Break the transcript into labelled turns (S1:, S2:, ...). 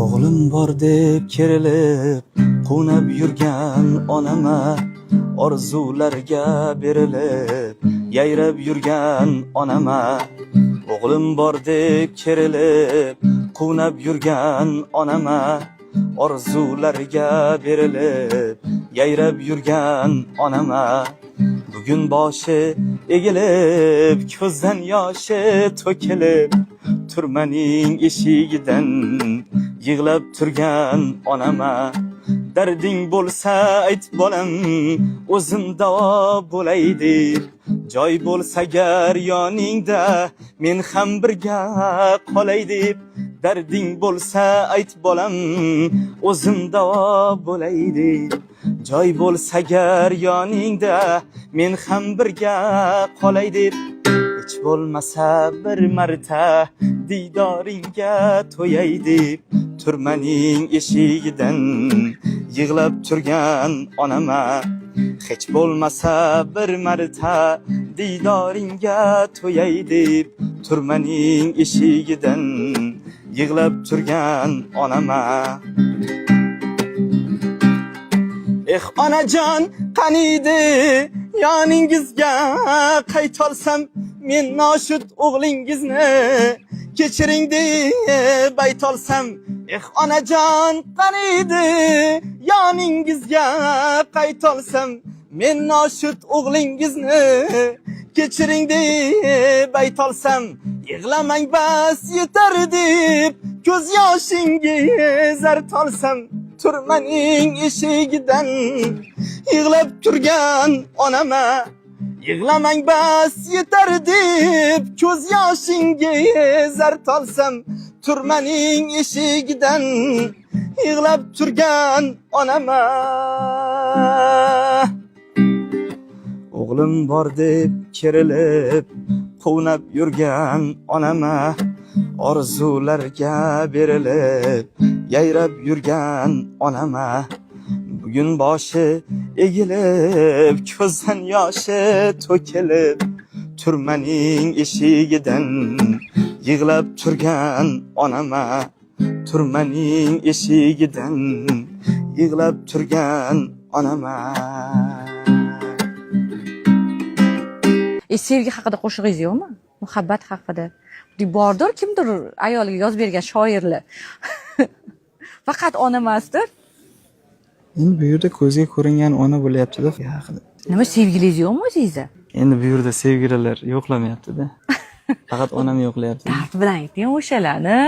S1: O'g'lim bor deb kerilib, quvnab yurgan onama, orzularga berilib, yayrab yurgan onama. O'g'lim bor deb kerilib, quvnab yurgan onama, orzularga berilib, yayrab yurgan onama. Bugun boshi egilib, ko'zdan yoshi to'kilib, turmaning eshigidan yig'lab turgan onama. Darding bo'lsa ayt, bolam, o'zim davo bo'lay deb. Joy bo'lsa agar yoningda, men ham birga qolay deb. Darding bo'lsa ayt, bolam, o'zim davo bo'lay deb. Joy bo'lsa agar yoningda, men ham birga qolay deb. Hech bo'lmasa bir marta diydoringga to'yay deb, turmaning eshigidan yig'lab turgan onama. Hech bo'lmasa bir marta diydoringga to'yay deb, turmaning eshigidan yig'lab turgan onama. Eh, onajon, qaniydi yoningizga qaytolsam, men noshud o'g'lingizni kechiring deb aytolsam. Eh, onajon, qaniydi yoningizga qaytolsam, men noshud o'g'lingizni kechiring deb aytolsam. Yig'lamang, bas, yetar deb ko'z yoshingiz artolsam, turmaning eshigidan yig'lab turgan onama. Yig'lamang, bas, yetar deb ko'z yoshingiz artolsam, turmaning eshigidan yig'lab turgan onama. O'g'lim bor deb kerilib, quvnab yurgan onama, orzularga berilib, yayrab yurgan onama. Bugun boshi egilib, ko'zdan yoshi to'kilib, turmaning eshigidan yig'lab turgan onama. Turmaning eshigidan yig'lab turgan onama.
S2: Sevgi haqida qo'shig'ingiz yo'qmi? Muhabbat haqida. Bordir, kimdir ayoliga yozib bergan shoirlar. Faqat ona emasdir.
S3: Endi bu yerda ko'zga ko'ringan ona bo'lyapti-da haqida.
S2: Nima, sevgilingiz yo'qmi o'zingizda?
S3: Endi bu yerda sevgililar yo'qlamayapti-da. Faqat onam yo'qlayapti.
S2: Dard bilan ayting o'shalarni.